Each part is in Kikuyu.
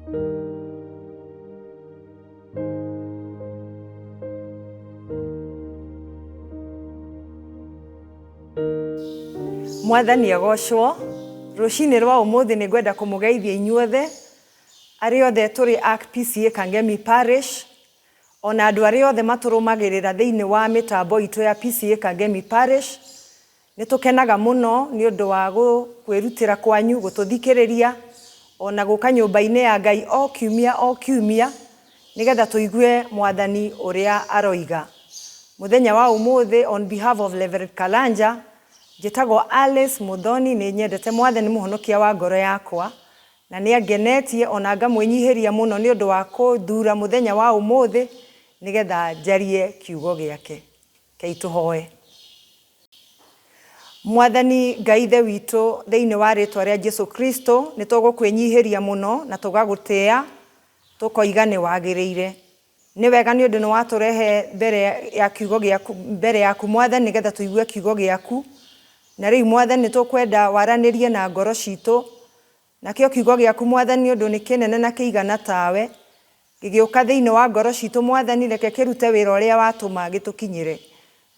Mwathani agocwo. Rũcinĩ rwa ũmũthĩ nĩ ngwenda kũmũgeithia inyuothe arĩa othe tũrĩ a PCEA Kangemi Parish, ona andũ arĩa othe matũrũmagĩrĩra thĩinĩ wa mĩtambo itũ ya PCEA Kangemi Parish. Nĩ tũkenaga mũno nĩ ũndũ wa kwĩrutĩra kwanyu gũtũthikĩrĩria, ona gũka nyũmba-inĩ ya Ngai o kiumia o kiumia, nĩgetha tũigue Mwathani ũrĩa aroiga. Mũthenya wa ũmũthĩ, on behalf of Reverend Karanja, njĩtagwo Alice Muthoni, nĩ nyendete Mwathani mũhonokia wa ngoro yakwa, na nĩ angenetie ona ngamwĩnyihĩria mũno nĩ ũndũ wa kũthura mũthenya wa ũmũthĩ nĩgetha njarie kiugo gĩake. Rekei tũhoe. Mwathani Ngai Ithe witũ, thĩinĩ wa rĩtwa rĩa Jesu Kristo, nĩ tũgũkwĩnyihĩria mũno na tũgagũtĩa, tũkoiga nĩ wagĩrĩire. Nĩ wega nĩ ũndũ nĩ watũrehe mbere ya kiugo gĩaku, mbere yaku Mwathani, nĩgetha tũigue kiugo gĩaku. Na rĩu Mwathani nĩ tũkwenda waranĩrie na ngoro citũ, Nakĩo kiugo gĩaku, Mwathani, nĩ ũndũ nĩ kĩnene na kĩigana tawe, gĩgĩũka thĩinĩ wa ngoro ciitũ, Mwathani, reke kĩrute wĩra ũrĩa watũma gĩtũkinyĩre.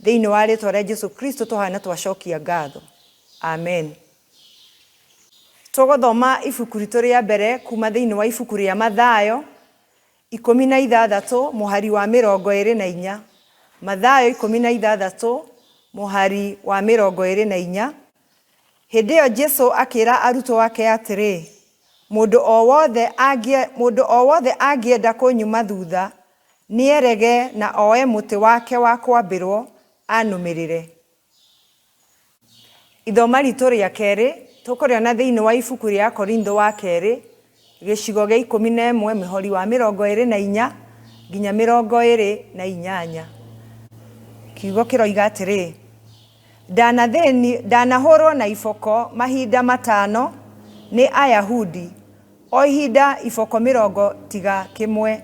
Thĩinĩ wa rĩĩtwa rĩa Jesu Kristo tũhoya na twacokia ngatho. Amen. Tũgũthoma ibuku ritũ rĩa mbere kuma thĩinĩ wa ibuku rĩa Mathayo, 16 mũhari wa 24. Mathayo 16 mũhari wa 24. Hĩndĩ ĩyo Jesũ akĩĩra arutwo ake atĩrĩ, Mũndũ o wothe mũndũ o wothe angĩenda kũnyuma thuutha, nĩerege na oe mũtĩ wake wa kwambĩrwo, anũmĩrĩre. Ithoma ritũ rĩa kerĩ tũkũrĩona thĩinĩ wa ibuku rĩa Akorintho wa kerĩ, gĩcigo gĩa 11 mĩhori wa 24 nginya 28. Kiugo kĩroiga atĩrĩ, Ndanathĩni, ndanahũrwo na iboko mahinda matano nĩ Ayahudi, o ihinda iboko mĩrongo tiga kĩmwe.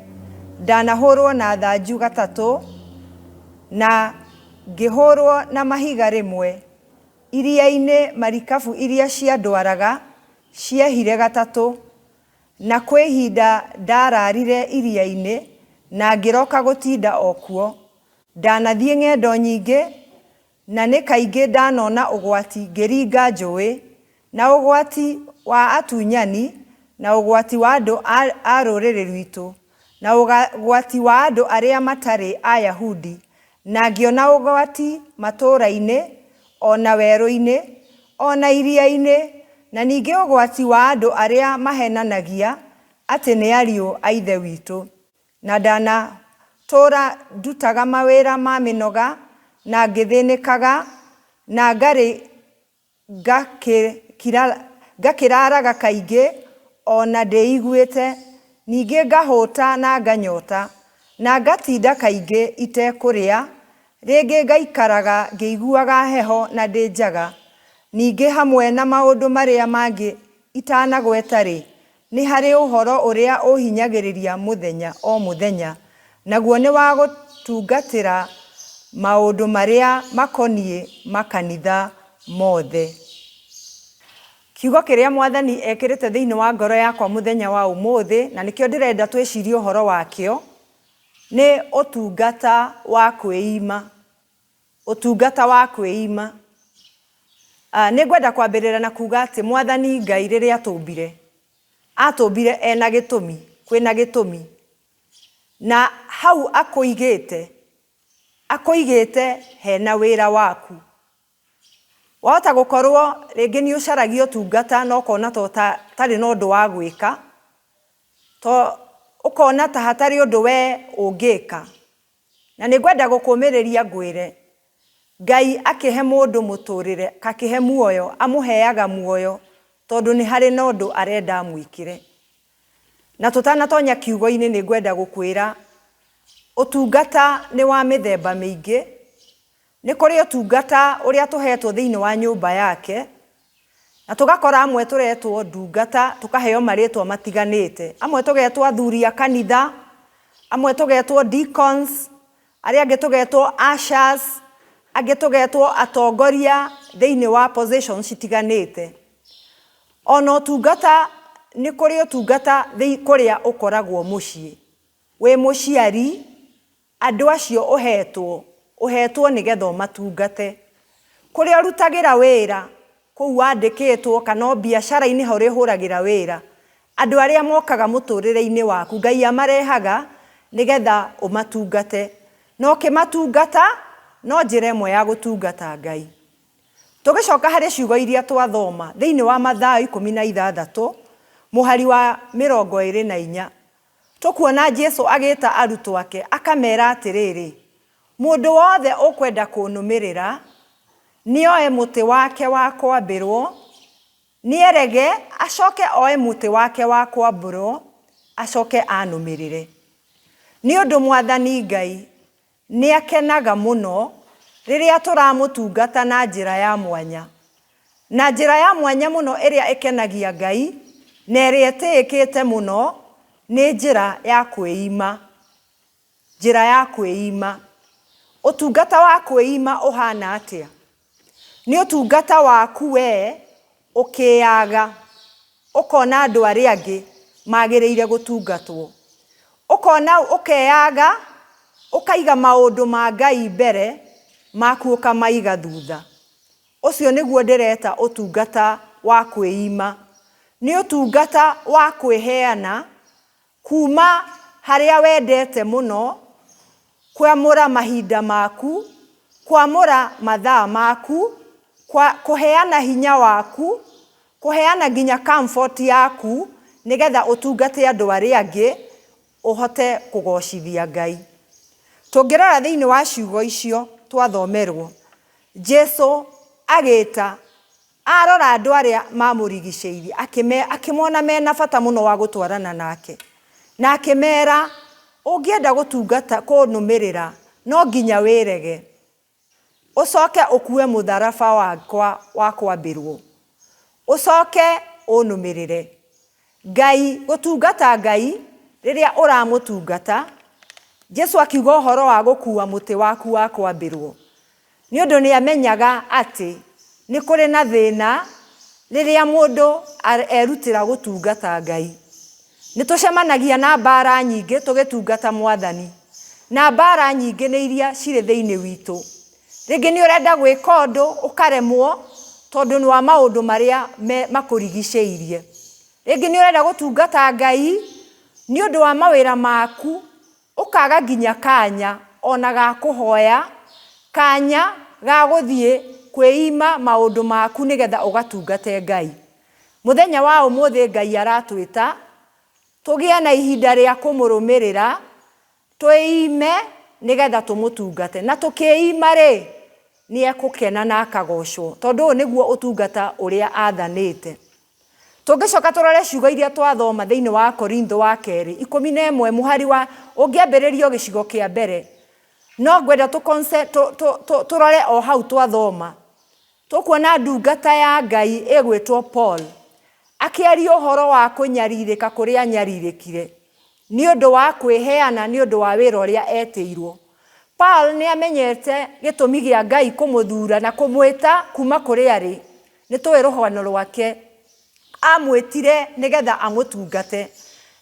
Ndanahũrwo na thanju gatatũ, na ngĩhũrwo na mahiga rĩmwe. Iria-inĩ marikabu iria ciandwaraga ciehire gatatũ, na kwĩ ihinda ndararire iria-inĩ na ngĩroka gũtinda o kuo. Ndanathiĩ ng'endo nyingĩ, na nĩ kaingĩ ndanona ũgwati ngĩringa njũĩ, na ũgwati wa atunyani, na ũgwati wa andũ a rũrĩrĩ rwitũ, na ũgwati wa andũ arĩa matarĩ Ayahudi, na ngĩona ũgwati matũũra-inĩ, o na werũ-inĩ, o na iria-inĩ, na ningĩ ũgwati wa andũ arĩa mahenanagia atĩ nĩ ariũ a Ithe witũ. Na ndanatũũra ndutaga mawĩra ma mĩnoga, na ngĩthĩnĩkaga, na ngarĩ ngakĩraaraga kaingĩ o na ndĩiguĩte, ningĩ ngahũta na nganyota, na ngatinda kaingĩ itekũrĩa, rĩngĩ ngaikaraga ngĩiguaga heho na ndĩ njaga. Ningĩ hamwe na maũndũ marĩa mangĩ itanagweta-rĩ, Nĩ harĩ ũhoro ũrĩa ũhinyagĩrĩria mũthenya o mũthenya, naguo nĩ wa gũtungatĩra maũndũ marĩa makoniĩ makanitha mothe. Kiugo kĩrĩa Mwathani ekĩrĩte thĩinĩ wa ngoro yakwa mũthenya wa ũmũthĩ, na nĩkĩo ndĩrenda twĩcirie ũhoro wakĩo, nĩ ũtungata wa kwĩima. Ũtungata wa kwĩima. Nĩ ngwenda kwambĩrĩra na kuga atĩ Mwathani Ngai rĩrĩa atũmbire, atũmbire ena gĩtũmi, kwĩna gĩtũmi. Na hau akũigĩte, akũigĩte hena wĩra waku. Wahota gũkorwo rĩngĩ nĩ ũcaragia ũtungata na ũkona ta ũtarĩ na ũndũ wa gwĩka, to ũkona ta hatarĩ ũndũ we ũngĩka. Na nĩ ngwenda gũkũmĩrĩria ngwĩre, Ngai akĩhe mũndũ mũtũrĩre, akĩhe muoyo, amũheaga muoyo tondũ nĩ harĩ na ũndũ arenda amwĩkĩre. Na tũtanatonya kiugo-inĩ nĩ ngwenda gũkwĩra, ũtungata nĩ wa mĩthemba mĩingĩ. Nĩ kũrĩ ũtungata ũrĩa tũhetwo thĩinĩ wa nyũmba yake, na tũgakora amwe tũretwo ndungata, tũkaheo marĩtwa matiganĩte. Amwe tũgetwo athuri a kanitha, amwe tũgetwo deacons, arĩa angĩ tũgetwo ushers, angĩ tũgetwo atongoria thĩinĩ wa positions citiganĩte. Ona ũtungata Nĩ kũrĩ ũtungata kũrĩa ũkoragwo mũciĩ. Wĩ mũciari, andũ acio ũhetwo, ũhetwo nĩgetha ũmatungate. Kũrĩa ũrutagĩra wĩra, kũu wandĩkĩtwo kana o biacara-inĩ harĩa ũhũragĩra wĩra, andũ arĩa mokaga mũtũrĩre-inĩ waku, Ngai amarehaga nĩgetha ũmatungate. Na ũkĩmatungata, no njĩra ĩmwe ya gũtungata Ngai. Tũgĩcoka harĩ ciugo iria twathoma thĩinĩ wa Mathayo 16, mũhari wa 24, tũkuona Jesu agĩta arutwo ake akamera atĩrĩrĩ, Mũndũ wothe ũkwenda kũnũmĩrĩra, nĩoe mũtĩ wake wa kwambĩrwo, nĩerege, acoke oe mũtĩ wake wa kwambũrwo, acoke anũmĩrĩre. Nĩ ũndũ Mwathani Ngai Nĩ akenaga mũno rĩrĩa tũramũtungata na njĩra ya mwanya. Na njĩra ya mwanya mũno ĩrĩa ĩkenagia Ngai na ĩrĩa ĩtĩĩkĩte mũno nĩ njĩra ya kwĩima. Njĩra ya kwĩima. Ũtungata wa kwĩima ũhaana atĩa? Nĩ ũtungata waku wee ũkĩyaga, ũkona andũ arĩa angĩ magĩrĩire gũtungatwo. Ũkona ũkeyaga, ũkaiga maũndũ ma Ngai mbere, maku ũkamaiga thutha. Ũcio nĩguo ndĩreta ũtungata wa kwĩima. Nĩ ũtungata wa kwĩheana Kuuma harĩa wendete mũno, kwamũra mahinda maku, kwamũra mathaa maku, kũheana hinya waku, kũheana nginya comfort yaku nĩgetha ũtungate andũ arĩa angĩ, ũhote kũgocithia Ngai. Tũngĩrora thĩinĩ wa ciugo icio twathomerwo, Jesu agĩta Arora andũ arĩa maamũrigicĩirie, akĩmona me na bata mũno wa gũtwarana nake, na akĩmera, Ũngĩenda gũtungata, kũnũmĩrĩra, no nginya wĩrege, ũcoke ũkue mũtharaba wakwa wa kwambĩrũo, ũcoke ũnũmĩrĩre. Ngai, gũtungata Ngai, rĩrĩa ũramũtungata, Jesu akiuga ũhoro wa gũkua mũtĩ waku wa kwambĩrũo. Nĩ ũndũ nĩ amenyaga atĩ nĩ kũrĩ na thĩna rĩrĩa mũndũ erutĩra gũtungata Ngai. Nĩ tũcemanagia na mbara nyingĩ tũgĩtungata Mwathani. Na mbara nyingĩ nĩ iria cirĩ thĩinĩ witũ. Rĩngĩ nĩ ũrenda gwĩka ũndũ ũkaremwo tondũ nĩ wa maũndũ marĩa makũrigicĩirie. Rĩngĩ nĩ ũrenda gũtungata Ngai nĩ ũndũ wa mawĩra maku Ũkaga nginya kanya o na ga kũhoya, kanya ga gũthiĩ kwĩima maũndũ maku nĩgetha ũgatungate Ngai. Mũthenya wa ũmũthĩ Ngai aratwĩta tũgĩe na ihinda rĩa kũmũrũmĩrĩra, twĩime nĩgetha tũmũtungate. Na tũkĩima-rĩ, nĩ ekũkena na akagocwo, tondũ ũyũ nĩguo ũtungata ũrĩa athanĩte. Tũngĩcoka tũrore ciugo iria twathoma thĩinĩ wa Akorintho wa kerĩ 11 mũhari wa ũngĩambĩrĩria o gĩcigo kĩa mbere, no ngwenda tũrore o hau twathoma. Tũkuona ndungata ya Ngai ĩgwĩtwo Paul akĩaria ũhoro wa kũnyarirĩka kũrĩa anyarirĩkire nĩ ũndũ wa kwĩheana nĩ ũndũ wa wĩra ũrĩa etĩirwo. Paul nĩ amenyete gĩtũmi gĩa Ngai kũmũthura na kũmwĩta kuma kũrĩa arĩ. Nĩ tũĩ rũgano rwake. Amwĩtire nĩgetha amũtungate.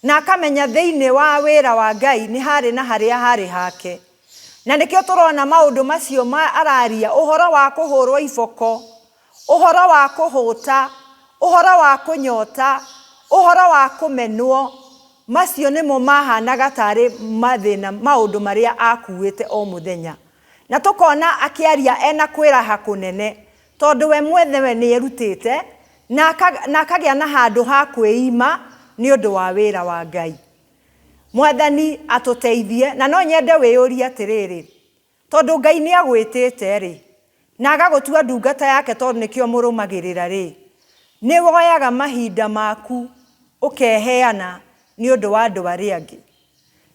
Na akamenya thĩinĩ wa wĩra wa Ngai nĩ harĩ na harĩa harĩ hake. Na nĩkĩo tũrona maũndũ macio ma araria, ũhoro wa kũhũrwo iboko, ũhoro wa kũhũta, ũhoro wa kũnyota, ũhoro wa kũmenwo, macio nĩmo mahanaga tarĩ mathĩna, maũndũ marĩa akuĩte o mũthenya. Na tũkona akĩaria ena kwĩraha kũnene, Tondũ we mwenyewe nĩerutĩte na na akagĩa na handũ ha kwĩima nĩ ũndũ wa wĩra wa Ngai. Mwathani atũteithie, na no nyende wĩyũrie atĩrĩrĩ, tondũ Ngai nĩagwĩtĩte-rĩ, na agagũtua ndungata yake tondũ nĩkĩo mũrũmagĩrĩra-rĩ, nĩ woyaga mahinda maku ũkeheana nĩ ũndũ wa andũ arĩa angĩ?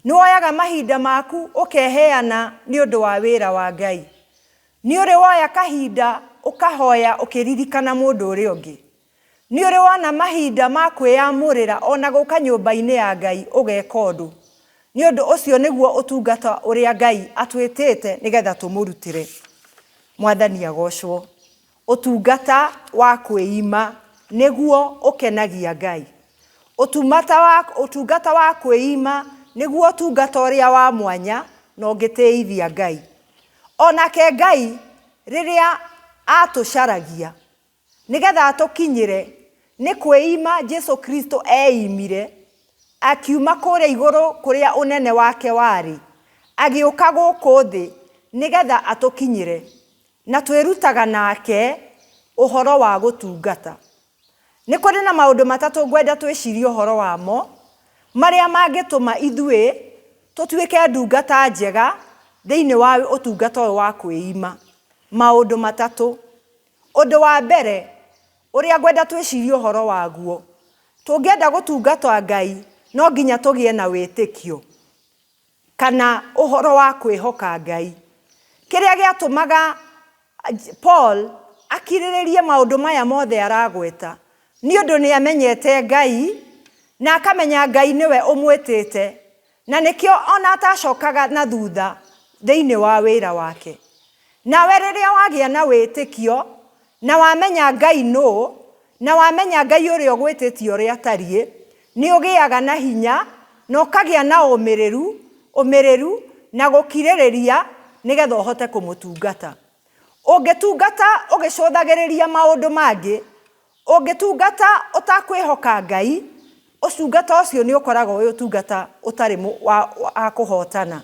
Nĩ woyaga mahinda maku ũkeheana nĩ ũndũ wa wĩra wa Ngai? Nĩ ũrĩ woya kahinda ũkahoya ũkĩririkana mũndũ ũrĩa ũngĩ? Nĩ ũrĩ wona mahinda ma kwĩyamũrĩra o na gũka nyũmba-inĩ ya Ngai ũgeka ũndũ? Nĩ ũndũ ũcio nĩguo ũtungata ũrĩa Ngai atwĩtĩte nĩgetha tũmũrutĩre. Mwathani agocwo. Ũtungata wa kwĩima nĩguo ũkenagia Ngai. Ũtungata wa, ũtungata wa kwĩima nĩguo ũtungata ũrĩa wa mwanya na ũngĩtĩithia Ngai. Onake Ngai rĩrĩa atũcaragia nĩgetha atũkinyĩre, nĩ kwĩima Jesu Kristo eimire, akiuma kũrĩa igũrũ kũrĩa ũnene wake warĩ, agĩũka gũkũ thĩ nĩgetha atũkinyĩre. Na twĩrutaga nake ũhoro wa gũtungata. Nĩ kũrĩ na maũndũ matatũ ngwenda twĩcirie ũhoro wamo, marĩa mangĩtũma ithuĩ tũtuĩke ndungata njega thĩinĩ wa ũtungata ũyũ wa kwĩima. Maũndũ matatũ. Ũndũ wa mbere ũrĩa ngwenda twĩcirie ũhoro waguo, tũngĩenda gũtungata Ngai no nginya tũgĩe na wĩtĩkio kana ũhoro wa kwĩhoka Ngai. Kĩrĩa gĩatũmaga Paul akirĩrĩrie maũndũ maya mothe aragweta, nĩ ũndũ nĩ amenyete Ngai na akamenya Ngai nĩwe ũmwĩtĩte, na nĩkĩo ona atacokaga na thutha thĩinĩ wa wĩra wake. Nawe rĩrĩa wagĩa na wĩtĩkio na wamenya Ngai nũ, na wamenya Ngai ũrĩa ũgwĩtĩtie ũrĩa atariĩ, nĩ ũgĩaga na hinya na ũkagĩa na ũmĩrĩru, ũmĩrĩru na gũkirĩrĩria nĩgetha ũhote kũmũtungata. Ũngĩtungata ũgĩcũthagĩrĩria maũndũ mangĩ, ũngĩtungata ũtakwĩhoka Ngai, ũtungata ũcio nĩ ũkoragwo wĩ ũtungata ũtarĩ wa, wa kũhotana.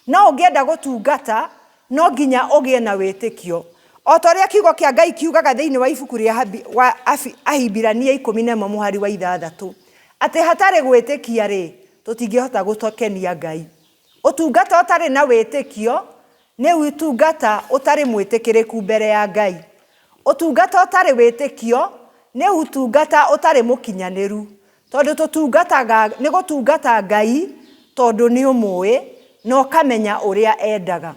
No ũngĩenda gũtungata, no nginya ũgĩe na wĩtĩkio. O ta ũrĩa kiugo kĩa Ngai kiugaga thĩinĩ wa ibuku rĩa Ahibirania 11 mũhari wa 6, atĩ hatarĩ gwĩtĩkia-rĩ, tũtingĩhota gũkenia Ngai. Ũtungata ũtarĩ na wĩtĩkio nĩ ũtungata ũtarĩ mwĩtĩkĩrĩku mbere ya Ngai. Ũtungata ũtarĩ wĩtĩkio nĩ ũtungata ũtarĩ mũkinyanĩru, tondũ tũtungataga, nĩ gũtungata Ngai tondũ nĩ ũmũĩ na ũkamenya ũrĩa endaga.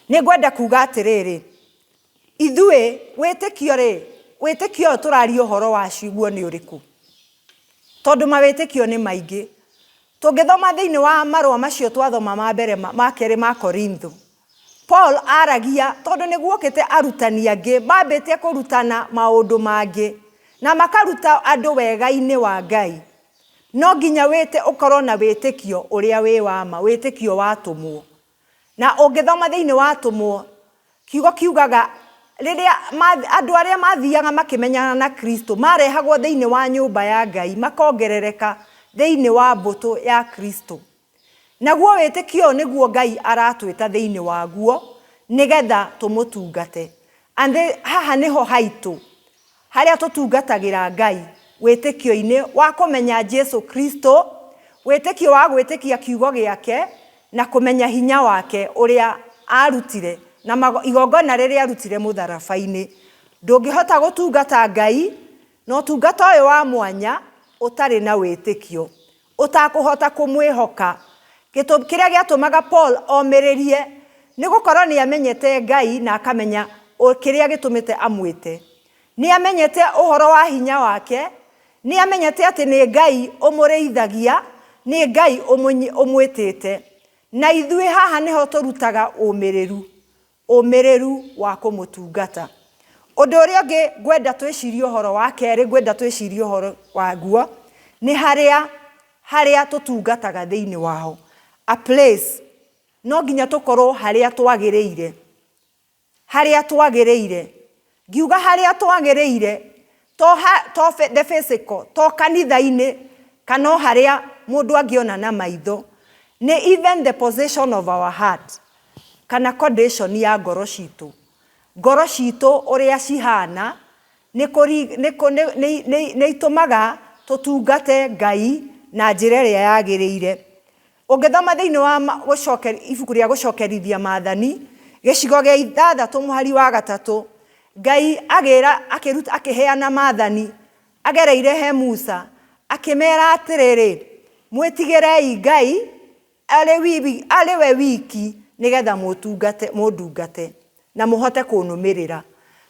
Nĩ ngwenda kuga atĩrĩrĩ, ithuĩ wĩtĩkio rĩ, wĩtĩkio ũyũ tũraria ũhoro waguo nĩ ũrĩkũ? Tondũ mawĩtĩkio nĩ maingĩ. Tũngĩthoma thĩinĩ wa marũa macio twathoma ma mbere ma kerĩ ma Korintho, Paul aragia tondũ nĩ guokĩte arutani angĩ mambĩtie kũrutana maũndũ mangĩ na makaruta andũ wega-inĩ wa Ngai. No nginya wĩte ũkorwo na wĩtĩkio ũrĩa wĩ wa ma, wĩtĩkio wa atũmwo. Na ũngĩthoma thĩinĩ wa atũmwo, kiugo kiugaga rĩrĩa andũ arĩa mathiaga makĩmenyana na Kristo marehagwo thĩinĩ wa nyũmba ya Ngai makongerereka thĩinĩ wa mbũtũ ya Kristo. Naguo wĩtĩkio ũyũ nĩguo Ngai aratwĩta thĩinĩ waguo nĩgetha tũmũtungate. And haha nĩho haitũ harĩa tũtungatagĩra Ngai wĩtĩkio-inĩ wa kũmenya Jesu Kristo, wĩtĩkio wa gwĩtĩkia kiugo gĩake na kũmenya hinya wake ũrĩa arutire na igongona rĩrĩa arutire mũtharaba-inĩ. Ndũngĩhota gũtungata Ngai na ũtungata ũyũ wa mwanya ũtarĩ na wĩtĩkio. Ũtakũhota kũmwĩhoka. Kĩrĩa gĩatũmaga Paul omĩrĩrie nĩ gũkorwo nĩ amenyete Ngai na akamenya kĩrĩa gĩtũmĩte amwĩte. Nĩ amenyete ũhoro wa hinya wake, nĩ amenyete atĩ nĩ Ngai ũmũrĩithagia, nĩ Ngai ũmwĩtĩte. Na ithuĩ haha nĩho tũrutaga ũmĩrĩru. Ũmĩrĩru wa kũmũtungata. Ũndũ ũrĩa ũngĩ ngwenda twĩcirie ũhoro wa kerĩ ngwenda twĩcirie ũhoro waguo nĩ harĩa harĩa tũtungataga thĩinĩ wao. A place. No nginya tũkorwo harĩa twagĩrĩire. Harĩa twagĩrĩire. Ngiuga harĩa twagĩrĩire to, ha, to the physical, to kanitha-inĩ kana o harĩa mũndũ angĩona na maitho. Nĩ even the position of our heart kana condition ya ngoro citũ. Ngoro citũ ũrĩa cihana nĩ nĩ itũmaga tũtungate Ngai na njĩra ĩrĩa yagĩrĩire. Ũngĩthoma thĩinĩ wa ibuku rĩa gũcokerithia maathani, gĩcigo gĩa ithathatũ mũhari wa gatatũ, Ngai agĩra, akĩruta, akĩheana maathani agereire he Musa, akĩmera atĩrĩrĩ, mwĩtigĩrei Ngai arĩ we wiki nĩgetha mũtungate, mũndungate na mũhote kũnũmĩrĩra.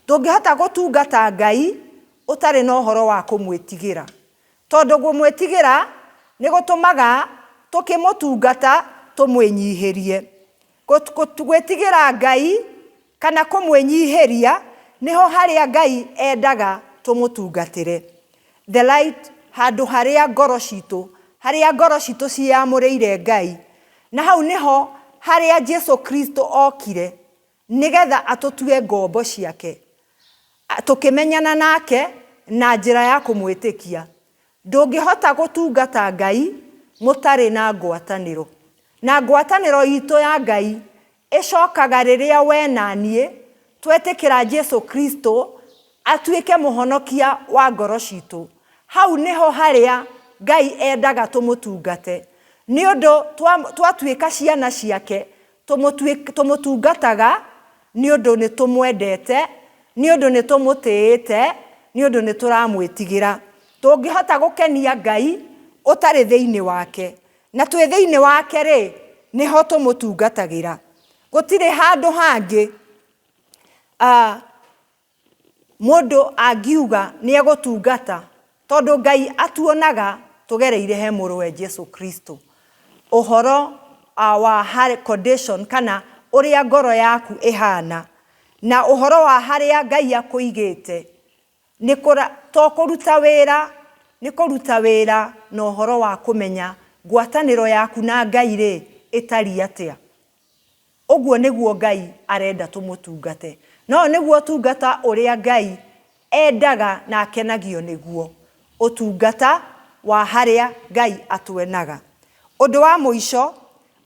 Ndũngĩhota gũtungata Ngai ũtarĩ na ũhoro wa kũmwĩtigĩra. Tondũ kũmwĩtigĩra nĩ gũtũmaga tũkĩmũtungata tũmwĩnyihĩrie. Gwĩtigĩra Ngai kana kũmwĩnyihĩria nĩho harĩa Ngai endaga tũmũtungatĩre. The right Handũ harĩa ngoro citũ, harĩa ngoro citũ ciĩyamũrĩire Ngai. Na hau nĩho harĩa Jesu Kristo okire nĩgetha atũtue ngombo ciake. Tũkĩmenyana nake na njĩra ya kũmwĩtĩkia. Ndũngĩhota gũtungata Ngai mũtarĩ na ngwatanĩro. Na ngwatanĩro itũ ya Ngai ĩcokaga rĩrĩa we na niĩ twetĩkĩra Jesu Kristo atuĩke mũhonokia wa ngoro citũ. Hau nĩho harĩa Ngai endaga tũmũtungate. Nĩ ũndũ twatuĩka ciana ciake, tũmũtungataga nĩ ũndũ nĩ tũmwendete, nĩ ũndũ nĩ tũmũtĩĩte, nĩ ũndũ nĩ tũramwĩtigĩra. Ndũngĩhota gũkenia Ngai ũtarĩ thĩinĩ wake. Na twĩ thĩinĩ wake-rĩ, nĩho tũmũtungatagĩra. Gũtirĩ handũ hangĩ mũndũ angiuga nĩ egũtungata, tondũ Ngai atuonaga tũgereire he mũrũwe Jesu Kristo. Ũhoro wa condition kana ũrĩa ngoro yaku ĩhana, na ũhoro wa harĩa Ngai akũigĩte, nĩ kũra, to kũruta wĩra, nĩ kũruta wĩra na ũhoro wa kũmenya ngwatanĩro yaku na Ngai-rĩ, ĩtariĩ atĩa. Ũguo nĩguo Ngai arenda tũmũtungate. Na ũyũ nĩguo ũtungata ũrĩa Ngai endaga na akenagio nĩguo, ũtungata wa harĩa Ngai atwenaga. Ũndũ wa mũico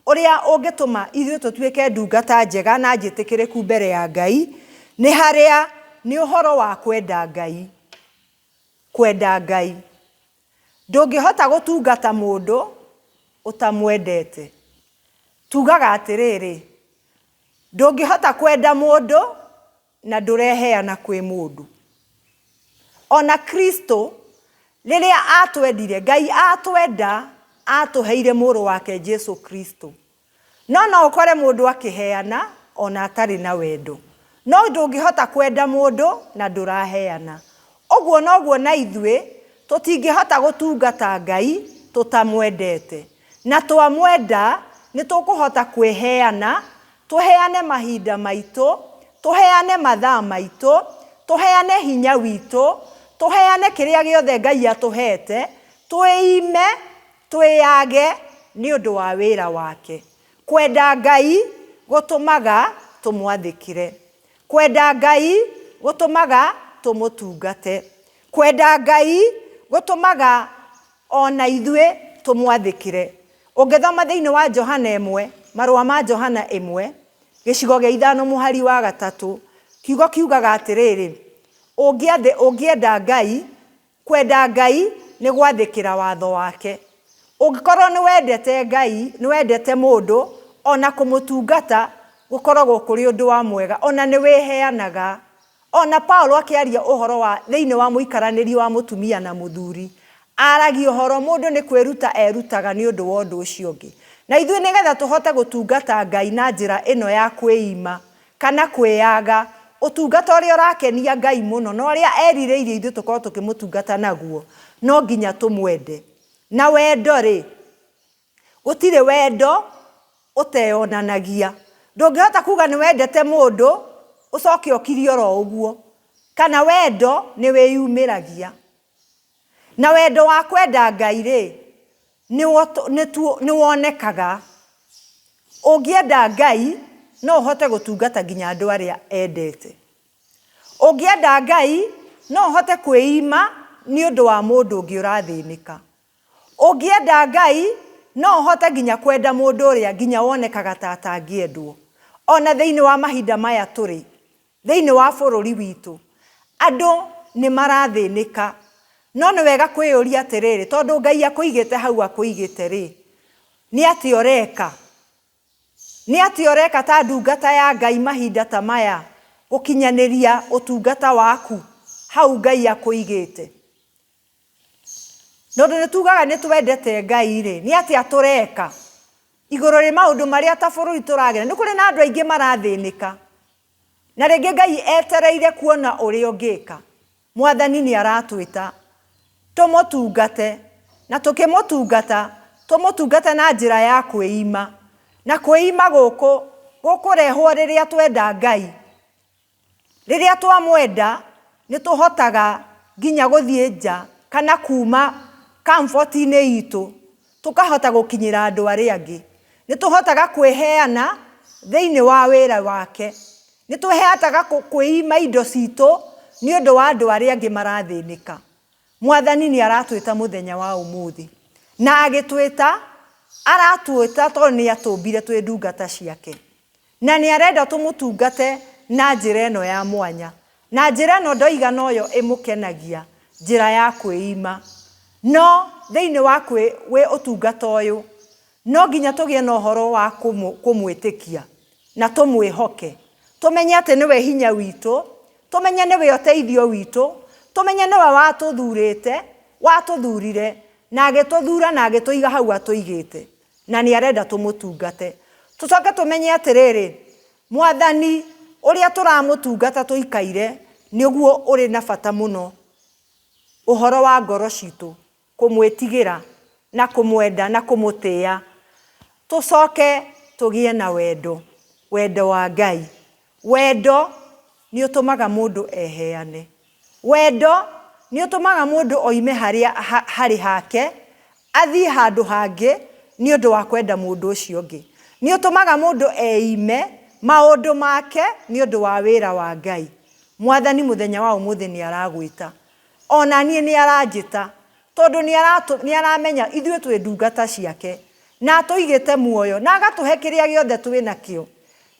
ũrĩa ũngĩtũma ithuĩ tũtuĩke ndungata njega na njĩtĩkĩrĩku mbere ya Ngai, nĩ harĩa nĩ ũhoro wa kwenda Ngai. Kwenda Ngai. Ndũngĩhota gũtungata mũndũ ũtamwendete. Tugaga atĩrĩrĩ, ndũngĩhota kwenda mũndũ na ndũreheana kwĩ mũndũ. Ona Kristo rĩrĩa atwendire, Ngai atwenda, atũheire mũrũ wake Jesu Kristo. No no ũkore mũndũ akĩheana o na atarĩ na wendo. No ndũngĩhota kwenda mũndũ na ndũraheana. Ũguo noguo na ithuĩ tũtingĩhota gũtungata Ngai tũtamwendete. Na twamwenda nĩ tũkũhota kwĩheana, tũheane mahinda maitũ, tũheane mathaa maitũ, tũheane hinya witũ, tũheane kĩrĩa gĩothe Ngai atũhete, twĩime Twĩyage nĩ ũndũ wa wĩra wake. Kwenda Ngai gũtũmaga tũmwathĩkĩre. Kwenda Ngai gũtũmaga tũmũtungate. Kwenda Ngai gũtũmaga o na ithuĩ tũmwathĩkĩre. Ũngĩthoma thĩinĩ wa Johana ĩmwe, marũa ma Johana ĩmwe, gĩcigo gĩa ithano mũhari wa gatatũ, kiugo kiugaga atĩrĩrĩ, ũngĩenda Ngai, Kwenda Ngai nĩ gwathĩkĩra watho wake. Ũngĩkorũo nĩ wendete Ngai, nĩ wendete mũndũ, o na kũmũtungata gũkoragwo kũrĩ ũndũ wa mwega, o na nĩ wĩheanaga. O na Paulo akĩaria ũhoro wa thĩinĩ wa mũikaranĩrie wa mũtumia na mũthuri, aragia ũhoro mũndũ nĩ kwĩruta erutaga nĩ ũndũ wa ũndũ ũcio ũngĩ. Na ithuĩ nĩgetha tũhote gũtungata Ngai na njĩra ĩno ya kwĩima, kana kwĩyaga, ũtungata ũrĩa ũrakenia Ngai mũno na ũrĩa erirĩirie ithuĩ tũkorwo tũkĩmũtungata naguo, no nginya tũmwende. Na wendo-rĩ, gũtirĩ wendo ũteyonanagia. Ndũngĩhota kuga nĩ wendete mũndũ ũcoke ũkire oro ũguo, kana wendo nĩ wĩyumĩragia. Na wendo wa kwenda Ngai-rĩ, nĩ wonekaga. Ũngĩenda Ngai, no ũhote gũtungata nginya andũ arĩa endete. Ũngĩenda Ngai, no ũhote kwĩima nĩ ũndũ wa mũndũ ũngĩ ũrathĩnĩka. Ũngĩenda Ngai, no ũhote nginya kwenda mũndũ ũrĩa nginya wonekaga ta atangĩendwo. O na thĩinĩ wa mahinda maya tũrĩ, thĩinĩ wa bũrũri witũ, andũ nĩ marathĩnĩka. No nĩ wega kwĩyũria atĩrĩrĩ, tondũ Ngai akũigĩte hau akũigĩte-rĩ, Nĩ atĩa ũreka? Nĩ atĩa ũreka ta ndungata ya Ngai mahinda ta maya gũkinyanĩria ũtungata waku hau Ngai akũigĩte? Tondũ nĩ tugaga nĩ twendete Ngai-rĩ, nĩ atĩa tũreka igũrũ rĩ maũndũ marĩa ta bũrũri tũragera? Nĩ kũrĩ na andũ aingĩ marathĩnĩka, na rĩngĩ Ngai etereire kuona ũrĩa ũngĩka. Mwathani nĩ aratwĩta tũmũtungate, na tũkĩmũtungata, tũmũtungate na njĩra ya kwĩima. Na kwĩima gũkũ gũkũrehwo rĩrĩa twenda Ngai. Rĩrĩa twamwenda, nĩ tũhotaga nginya gũthiĩ nja kana kuma Comfort-inĩ itũ, tũkahota gũkinyĩra andũ arĩa angĩ. Nĩ tũhotaga kwĩheana thĩinĩ wa wĩra wake. Nĩ tũhotaga kwĩima indo citũ nĩ ũndũ wa andũ arĩa angĩ marathĩnĩka. Mwathani nĩ aratwĩta mũthenya wa ũmũthĩ. Na agĩtwĩta, aratwĩta tondũ nĩ atũmbire twĩ ndungata ciake. Na nĩ arenda tũmũtungate na njĩra ĩno ya mwanya. Na njĩra ĩno ndoiga noyo ĩmũkenagia, njĩra ya kwĩima. No thĩinĩ wa kwĩ ũtungata ũyũ, no nginya tũgĩe na ũhoro wa kũmwĩtĩkia na tũmwĩhoke. Tũmenye atĩ nĩwe hinya witũ, tũmenye nĩwe ũteithio witũ, tũmenye nĩwe watũthurĩte, watũthurire, na agĩtũthura na agĩtũiga hau atũigĩte. Na nĩ arenda tũmũtungate. Tũcoke tũmenye atĩrĩrĩ, Mwathani ũrĩa tũramũtungata tũikaire nĩguo ũrĩ na bata mũno, ũhoro wa ngoro citũ, kũmwĩtigĩra na kũmwenda na kũmũtĩĩa. Tũcoke tũgĩe na wendo, wendo wa Ngai. Wendo nĩ ũtũmaga mũndũ eheane. Wendo nĩ ũtũmaga mũndũ oime harĩa harĩ hake, athiĩ handũ hangĩ nĩ ũndũ wa kwenda mũndũ ũcio ũngĩ. Nĩ ũtũmaga mũndũ eime maũndũ make nĩ ũndũ wa wĩra wa Ngai. Mwathani mũthenya wa ũmũthĩ nĩ aragwĩta. Ona niĩ nĩ aranjĩta, tondũ nĩ aramenya ithuĩ twĩ ndungata ciake, na atũigĩte muoyo, na agatũhe kĩrĩa gĩothe twĩ nakĩo.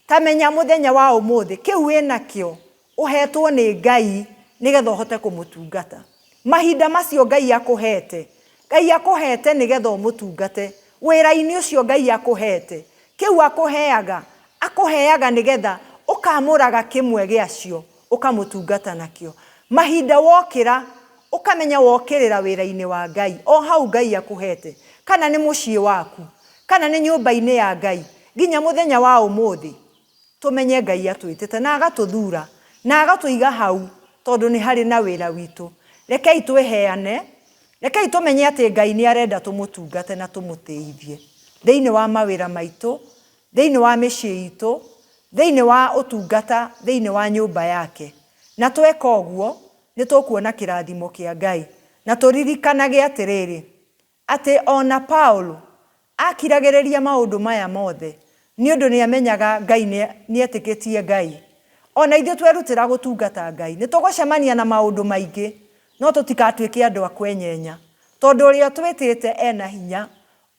Ta menya mũthenya wa ũmũthĩ, kĩu wĩ nakĩo, ũhetwo nĩ Ngai nĩgetha ũhote kũmũtungata. Mahinda macio Ngai akũhete, Ngai akũhete nĩgetha ũmũtungate. Wĩra-inĩ ũcio Ngai akũhete, kĩu akũheaga, akũheaga nĩgetha ũkamũraga kĩmwe gĩacio, ũkamũtungata nakĩo. Mahinda wokĩra, ũkamenya wokĩrĩra wĩra-inĩ wa Ngai, o hau Ngai akũhete, kana nĩ mũciĩ waku, kana nĩ nyũmba-inĩ ya Ngai, nginya mũthenya wa ũmũthĩ, tũmenye Ngai atwĩtĩte na agatũthura na agatũiga hau tondũ nĩ harĩ na wĩra witũ. Rekei twĩheane, rekei tũmenye atĩ Ngai nĩ arenda tũmũtungate na tũmũtĩithie thĩinĩ wa mawĩra maitũ, thĩinĩ wa mĩciĩ itũ, thĩinĩ wa ũtungata, thĩinĩ wa nyũmba yake. Na tweka ũguo, nĩ tũkuona kĩrathimo kĩa Ngai. Na tũririkanage atĩrĩrĩ, atĩ ona Paulo akiragĩrĩria maũndũ maya mothe nĩ ũndũ nĩ amenyaga Ngai nĩ etĩkĩtie Ngai. Ona ithuĩ twerutĩra gũtungata Ngai, nĩ tũgũcemania na maũndũ maingĩ, no tũtikatuĩke andũ a kwenyenya, tondũ ũrĩa twĩtĩte ena hinya,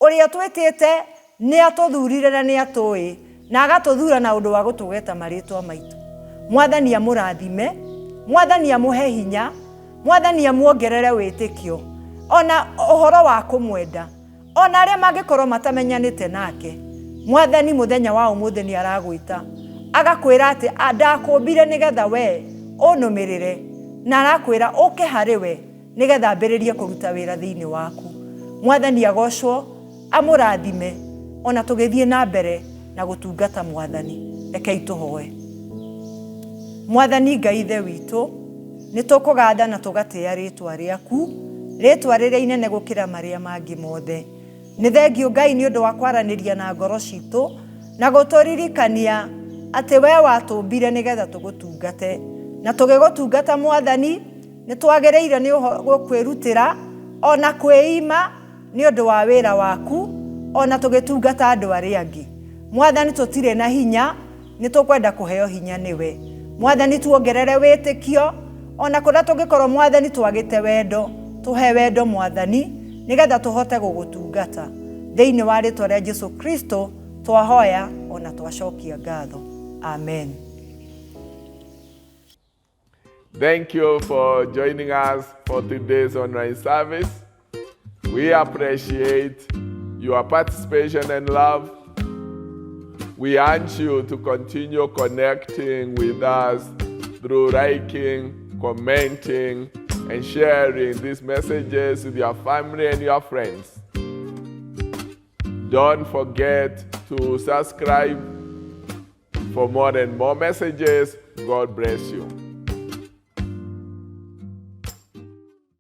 ũrĩa twĩtĩte nĩ atũthurire na nĩ atũĩ, na agatũthura na ũndũ wa gũtũgweta marĩtwa maitũ. Mwathani amũrathime, Mwathani amũhe hinya, Mwathani amuongerere wĩtĩkio, ona ũhoro wa kũmwenda, ona arĩa mangĩkorwo matamenyanĩte nake. Mwathani mũthenya wa ũmũthĩ nĩ aragwĩta, agakwĩra atĩ ndakũmbire nĩgetha we ũnũmĩrĩre, na arakwĩra ũke harĩ we nĩgetha ambĩrĩrie kũruta wĩra thĩinĩ waku. Mwathani agocwo, amũrathime, ona tũgĩthiĩ na mbere na gũtungata Mwathani. Rekei tũhoe. Mwathani Ngai Ithe witũ, nĩ tũkũgatha na tũgatĩa rĩtwa rĩaku, rĩtwa rĩrĩa inene gũkĩra marĩa mangĩ mothe. Nĩ thengiũ Ngai nĩ ũndũ wa kwaranĩria na ngoro citũ na gũtũririkania atĩ we watũmbire nĩgetha tũgũtungate. Na tũgĩgũtungata Mwathani, nĩ twagĩrĩire nĩ kwĩrutĩra ona kwĩima nĩ ũndũ wa wĩra waku, ona tũgĩtungata andũ arĩa angĩ. Mwathani tũtirĩ na hinya, nĩ tũkwenda kũheo hinya nĩwe. Mwathani tuongerere wĩtĩkio, ona kũrĩa tũngĩkorwo Mwathani twagĩte wendo, tũhe wendo Mwathani, nĩgetha tũhote gũgũtungata. Thĩinĩ wa rĩtwa rĩa Jesu Kristo twahoya ona twacokia ngatho. Amen. Thank you for joining us for today's online service. We appreciate your participation and love. We urge you to continue connecting with us through liking, commenting, and sharing these messages with your family and your friends. Don't forget to subscribe for more and more messages. God bless you.